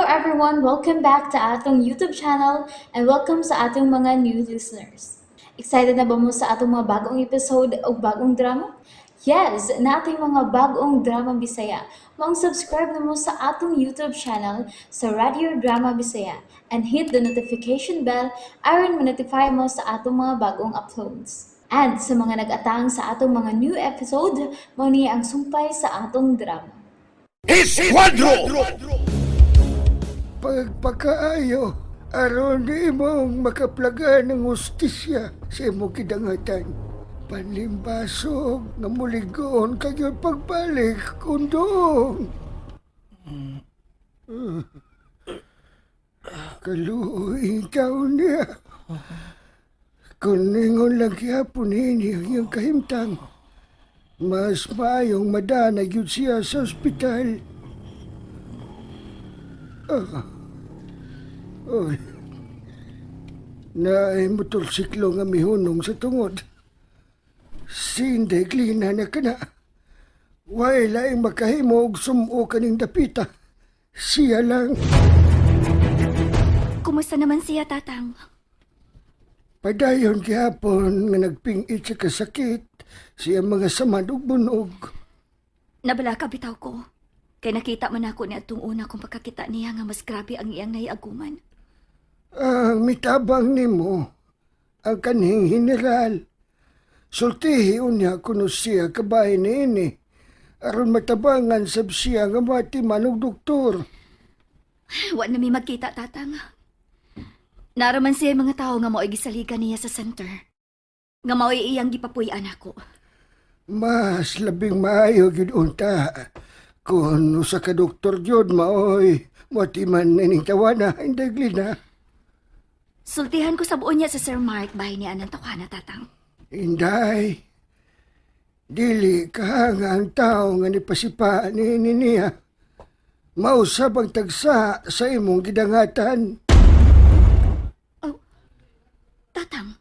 everyone! Welcome back to atong YouTube channel and welcome sa atong mga new listeners. Excited na ba mo sa atong mga bagong episode o bagong drama? Yes, nating mga bagong drama Bisaya. Maong subscribe na mo sa atong YouTube channel sa Radio Drama Bisaya and hit the notification bell aron ma-notify mo sa atong mga bagong uploads. And sa mga nag-atang sa atong mga new episode, mao ni ang sumpay sa atong drama. Esquadro! Pagpakaayo, aron imong makaplagan ng hustisya sa imong kidangatan. Panlimbasog nga muligoon kayo pagbalik kundong. Kaluoy ikaw niya. Kung ningon lang gihapon nini ang iyang kahimtang, mas maayong madana gyud siya sa ospital. Oy. Naay motorsiklo nga mihunong sa tungod. Si Inday Glina na kana. Way laing makahimo og sumo kaning dapita. Siya lang. Kumusta naman siya, Tatang? Padayon gihapon nga nagpingit sa kasakit siya mga samad ug bunog. Nabala ka bitaw ko. Kay nakita man ako ni atong una kong pagkakita niya nga mas grabe ang iyang naiaguman. Ang mitabang nimo ang kanhing general. Sultihi unya kuno siya kabahin niini. Aron matabangan sab siya nga matiman og doktor. Wa na mi magkita, Tatang. Naraman siya mga tao nga mao'y gisaligan niya sa center. Nga mao'y iyang gipapuy-an ako. Mas labing maayo gyud unta. Kung usa ka doktor gyud maoy motiman nining tawana Inday Glina. Sultihan ko sa buon niya sa Sir Mark bahay niya anang tawana, Tatang. Inday, dili kahanga ang tao nga nipasipa niini niya. Mausab ang tagsa sa imong gidangatan. Oh, Tatang,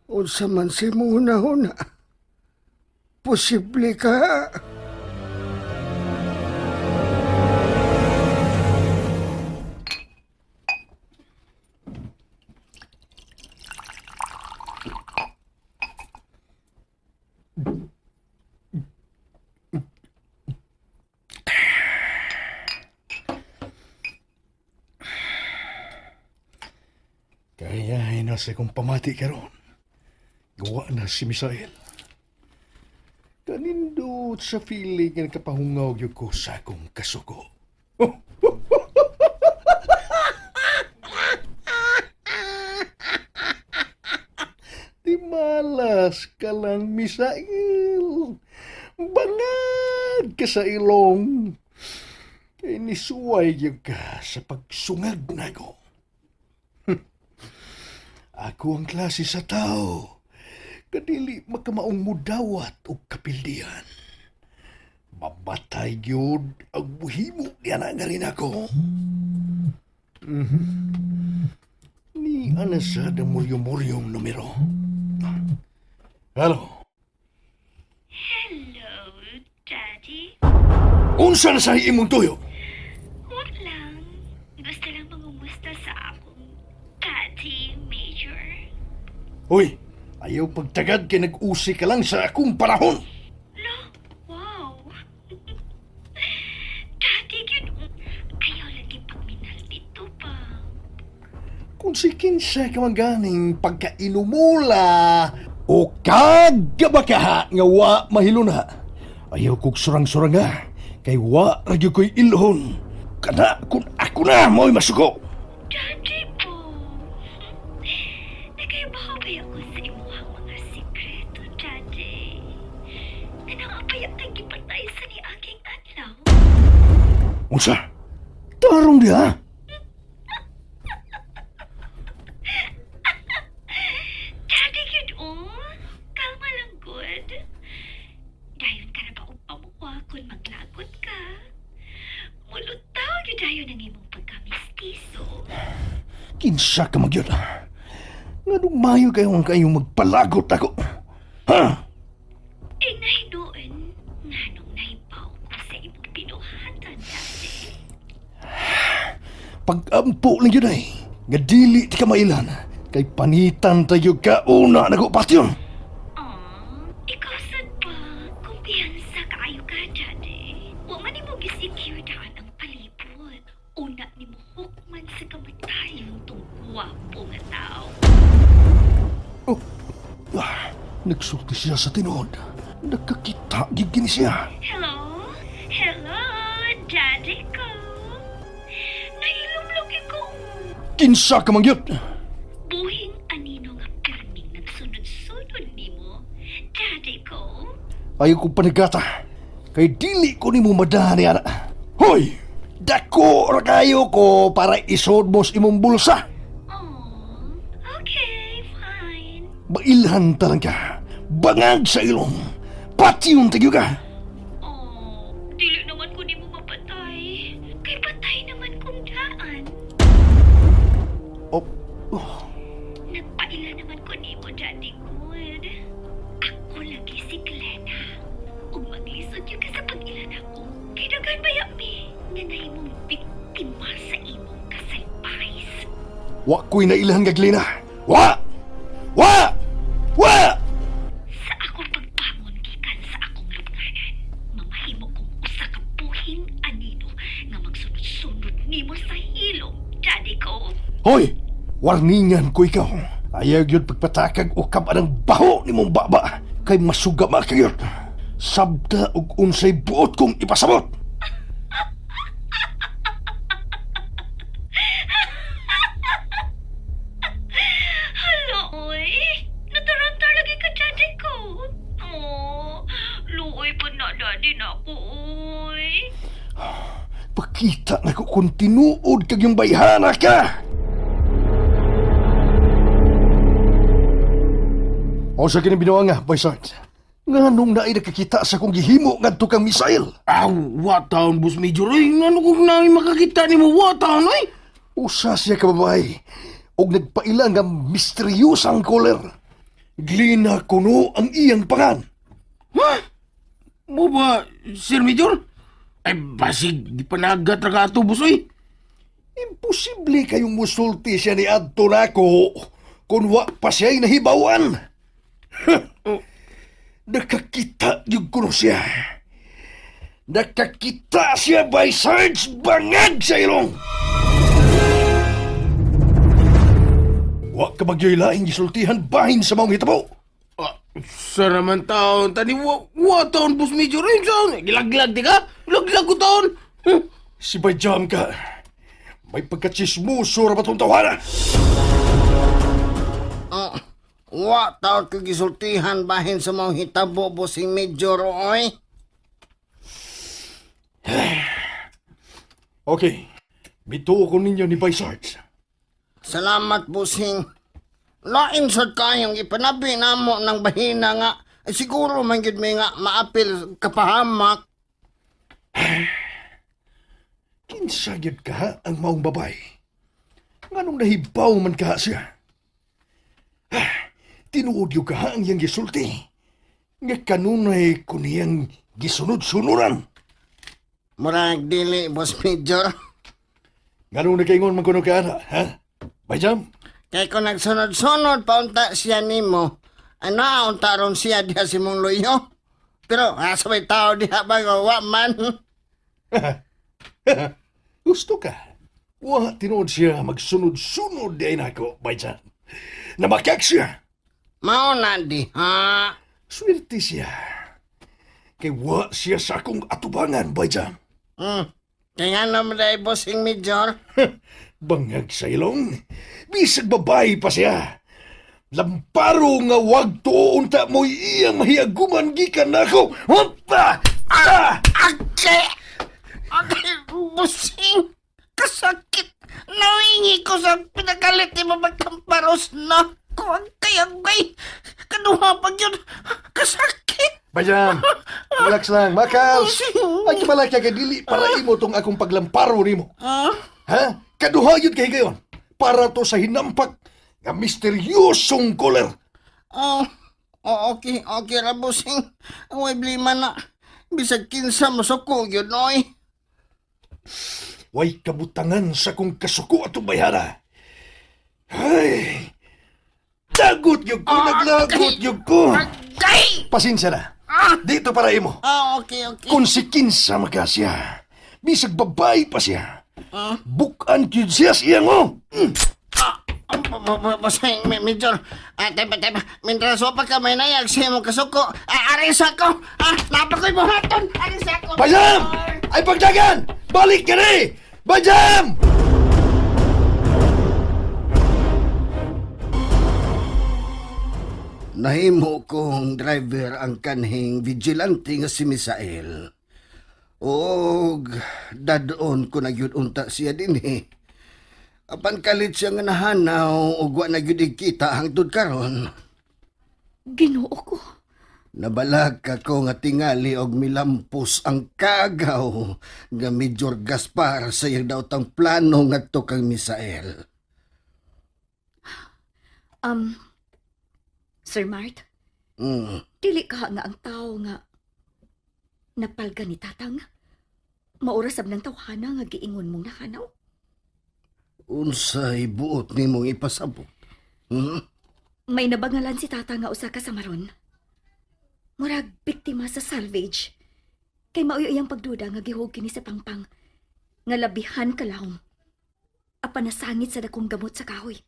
Unsa man sa imong hunahuna. Posible ka. Kaya na sa kong pamati karon. Gawa na si Misael. Kanindot sa feeling nga nakapahungaw gyud ko sa akong kasuko. Di malas ka lang, Misael. Bangag ka sa ilong. Kay nisuway gyud ka sa pagsungag nako. Ako ang klase sa tao. Kadili makamaong mudawat og kapildian. Mamatay gyud ang muhimo niya na nga rin ako. Ni ana sa damuryong-muryong numero. Hello. Hello, Daddy. Unsa na sa imong tuyo? Huwag lang. Gusto lang mangumusta sa akong Daddy Major. Hoy, ayaw pagtagad kay nag-usi ka lang sa akong panahon. Lo, wow. Daddy, yun. Ayaw lagi pagminal dito pa. Kung si kinsa ka man ganing pagkainumula o kagabakaha nga wa mahiluna. Ayaw kog surang-surang nga, kay wa ra gyud ko'y ilhon. Kana kung ako na mo'y masuko. Daddy po. Nagayabakabay ako sa imuhang mga sikreto, Daddy. Nanangapaya kay gipatay sa ni aking adlaw. Unsa? Tarong diha? Daddy, yun oh. Kalma lang, good. Dayon ka na ba og pamuha kung maglagot ka? Mulutaw yun dayon ang imong pagkamistiso. Kinsa ka magyud? Nganong maayo kayo ang kayong magpalagot ako? Ha? Eh, nahinuon, nganong nahibaw ko sa imong binuhatan, Daddy. Pag-ampo lang yun ay, nga dili ti ka mailan, kay panitan tayo ka una nagupatyon. Aw, ikaw sad ba? Kumpiyansa kaayo ka, Daddy. Wa man nimo gisecure daan ang palibot. Una nimo hukman sa kamatayon tong gwapo nga tao. Oh, ah, nagsulti siya sa tinuod. Nakakita gid gini siya. Hello? Hello, Daddy ko. Nahilumlog ko. Kinsa ka man gyud? Buhing anino nga pirming nagsunod-sunod nimo, Daddy ko. Ayaw kong panagata. Kay dili ko nimo madani ana. Hoy! Dako ra kayo ko para isod mo sa imong bulsa. Oh, okay, fine. Mailhan talang ka. Bangag sa ilong. Pati yung tagyo ka. Oh, dili naman ko nimo mapatay. Kay patay naman kong daan. Oh, oh. Nagpaila naman ko nimo, Daddy Good. Ako lagi si Glenna. Ug maglisod yun ka sa pag-ila nako. Kay daghan baya mi nga nahimong biktima sa imong kasalpais. Wa ko'y nailhan nga Glena. Wa! Wa! Wa! Sa akong pagbangon gikan sa akong lubnganan, mamahimo kong usa ka buhing anino nga magsunod-sunod nimo sa hilom, Daddy ko. Hoy! Warningan ko ikaw. Ayaw yun pagpatakag o kabanang baho ni mong baba. Kay masuga makayot. Sabta og unsay buot kong ipasabot. Hala, oy. Nataranta lagi ka, Daddy ko. Oh, luoy pa na, Daddy na ako, oy. Pakita na ko kung tinuod kag yung bayhana ka! O sa kini binuang nga, Boy Sarge. Nga nung naay nakakita sa kong gihimo ngadto kang misail. Aw, wa taon, Boss Major. Oy, ngano kung namin makakita ni mo, wa taon, oy. Usa siya ka babae og nagpaila nga misteryosang caller. Glina kuno ang iyang pangan. Ha? Mo ba, Sir Major? Ay, basig, di pa nagat ra ka ato, boss, oy. Imposible kayong musulti siya ni Adto nako kung wa pa siya'y nahibawan. Huh. Nakakita yung kuno siya. Nakakita siya by Sarge Bangag sa ilong. Wa ka bagyo'y laing gisultihan bahin sa maong hitabo. Ah, sa naman taon, tani, wa taon, Boss Major. Oy, saan? Gilaglag, di ka? Laglag ko taon. Huh? Si Bayjam ka. May pagkatsismuso ra ba tong tawana? Oh, wa taon ko gisultihan bahin sa mga hitabo, Bossing Major, oy. Okay. Mituo ko ninyo ni Bay Sarge. Salamat, Bossing. Lain sad kayong ipanabi namo ng bahina nga. Ay, siguro man gyud may nga maapil kapahamak. Kinsa gyud ka ang maong babay? Nganong nahibaw man ka siya? Ah, tinuod yung ka ang iyang gisulti. Nga kanunay ko niyang gisunod-sunuran. Murag dili, Boss Major. Nganong nakaingon man kuno ka ana, ha? Bayjam? Kay kung nagsunod-sunod paunta siya nimo, ano unta ron siya diha si mong luyo? Pero asa may tao diha ba nga wa man? Gusto ka. Wa tinuod siya magsunod-sunod di ay nako, Bayjam. Namakak siya. Mao na diha. Swerte siya. Kay wa siya sa akong atubangan, Bayjam. Kay nga naman dahil, Bossing Major. Bangag sa ilong. Bisag babae pa siya. Lamparo nga wag tuon ta mo iyang mahiaguman gikan nako. Hoppa! Ah! Ake! Ake, Bossing! Kasakit! Nawingi ko sa pinagalit ni magtamparos na. Kuwag kay agay! Kaduha pag yun! Kasakit! Bayam, relax lang, Makals. Ay kimala kay dili para imo tong akong paglamparo nimo. Ah? Ha? Kaduha yun kay gayon. Para to sa hinampak nga misteryosong caller. Oh, oh okay, okay ra, Bossing. Ang way blima na. Bisag kinsa masuko yun, oy. Way kabutangan sa kong kasuko atong bayhara. Ay! Dagot yun ko, naglagot yun ko. Agay! Pasensya na. Dito para imo. Ah, okay, okay. Kung si kinsa maka siya, bisag babae pa siya. Bukan gyud siya siyang oh. Bossing, Major. Ah, teba, teba. Mientras wa pa ka may nayag sa imong kasuko. Ah, ari sa ako. Ah, napakoy buhaton. Ari sa ako. Bayam! Ay pagdagan! Balik ka ni! Bayam! Nahimo kong driver ang kanhing vigilante nga si Misael. Og dadon ko na gyud unta siya dinhi. Apan kalit siya nga nahanaw og wa na gyud kita hangtod karon. Ginoo ko. Nabalag ka ko nga tingali og milampos ang kagaw nga Major Gaspar sa iyang daotang plano ngadto kang Misael. Sir Mart, dili ka nga ang tao nga napalga ni Tatang. Maura sab ng tawhana nga giingon mong nahanaw. Unsay buot nimong ipasabot? Hmm? May nabangalan si Tata nga usa ka samaron. Murag biktima sa salvage. Kay maoy iyang pagduda nga gihug kini sa pangpang. Nga labihan kalahom. Apan nasangit sa dakong gamot sa kahoy.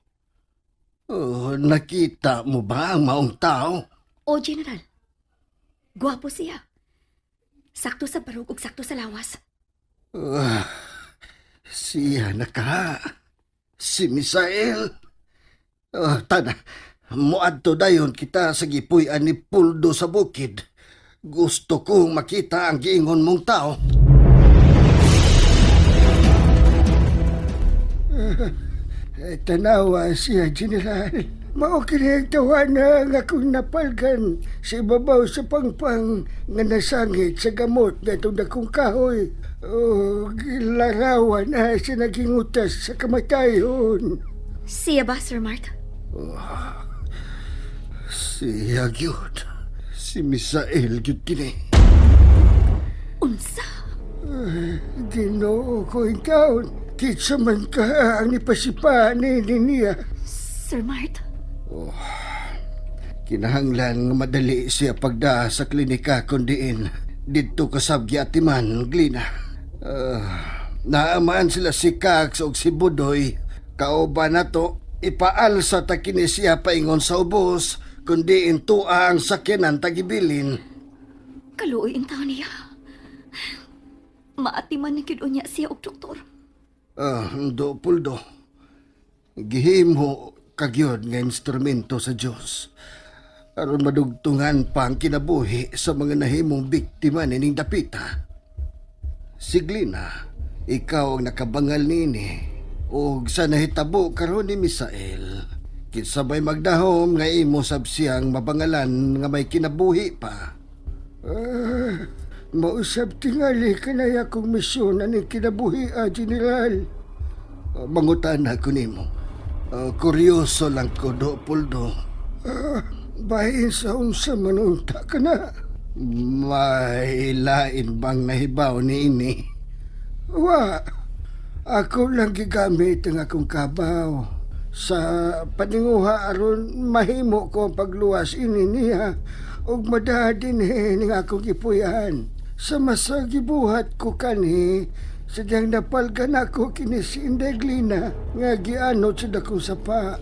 Oh, nakita mo ba ang maong tao? O General, gwapo siya. Sakto sa barog ug sakto sa lawas. Ah, siya na ka. Si Misael. Ah, tana, muadto dayon kita sa gipuy-an ni Puldo sa bukid. Gusto kong makita ang giingon mong tao. Tanawa siya, General. Mao kini ang tawana nga akong napalgan sa ibabaw sa pangpang nga nasangit sa gamot nga itong dakong kahoy. Oh, gilarawan na siya naging utas sa kamatayon. Siya ba, Sir Mart? Siya gyud. Si Misael gyud kini. Unsa? Ginoo ko ikaw. Kitsa man ka ang ipasipa ni niya. Sir Mart? Kinahanglan nga madali siya pagda sa klinika kundiin didto kasab giatiman Glina. Naamaan sila si Kax og si Budoy. Kauban nato ipaalsa ta kini siya paingon sa ubos kundiin tua ang sakyanan tagibilin. Kaluoy in taon niya. Maatiman na gyud unya siya og doktor. Ah, do puldo. Gihimo kagyod nga instrumento sa Dios. Aron madugtungan pa ang kinabuhi sa mga nahimong biktima nining dapita. Siglina, ikaw ang nakabangal niini og sa nahitabo karon ni Misael. Kinsa may magdahom nga imo sab siyang mabangalan nga may kinabuhi pa. Ah, mausab tingali kanay akong misyon aning kinabuhi, ah, General. Mangutan ako nimo. Ah, kuryoso lang ko, do puldo. Ah, bahin sa unsa manunta ka na. May lain bang nahibaw ni ini? Wa. Ako lang gigamit ang akong kabaw. Sa paninguha aron mahimo ko ang pagluwas ini niya ug madaha dinhi ning akong gipuy-an. Sa masagibuhat ko kanhi, sadyang napalgan ako kini si Inday Glina nga gianot sa dakong sapa.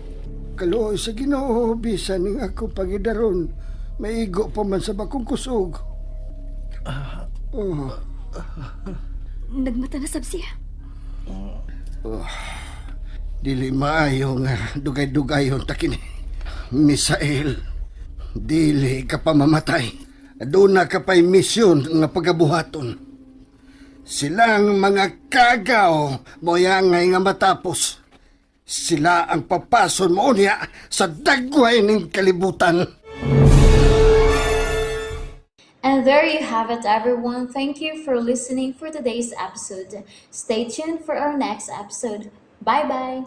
Kaluoy sa Ginoo bisan ning akong pagidaron, maigo pa man sa bakong kusog. Oh. Nagmata na sab siya. Dili maayo nga dugay-dugayon ta kini. Misael, dili ka pa mamatay. Doon na ka pa'y misyon nga pagabuhaton. Silang mga kagaw moyangay nga matapos. Sila ang papason mo niya sa dagway ning kalibutan. And there you have it, everyone. Thank you for listening for today's episode. Stay tuned for our next episode. Bye bye.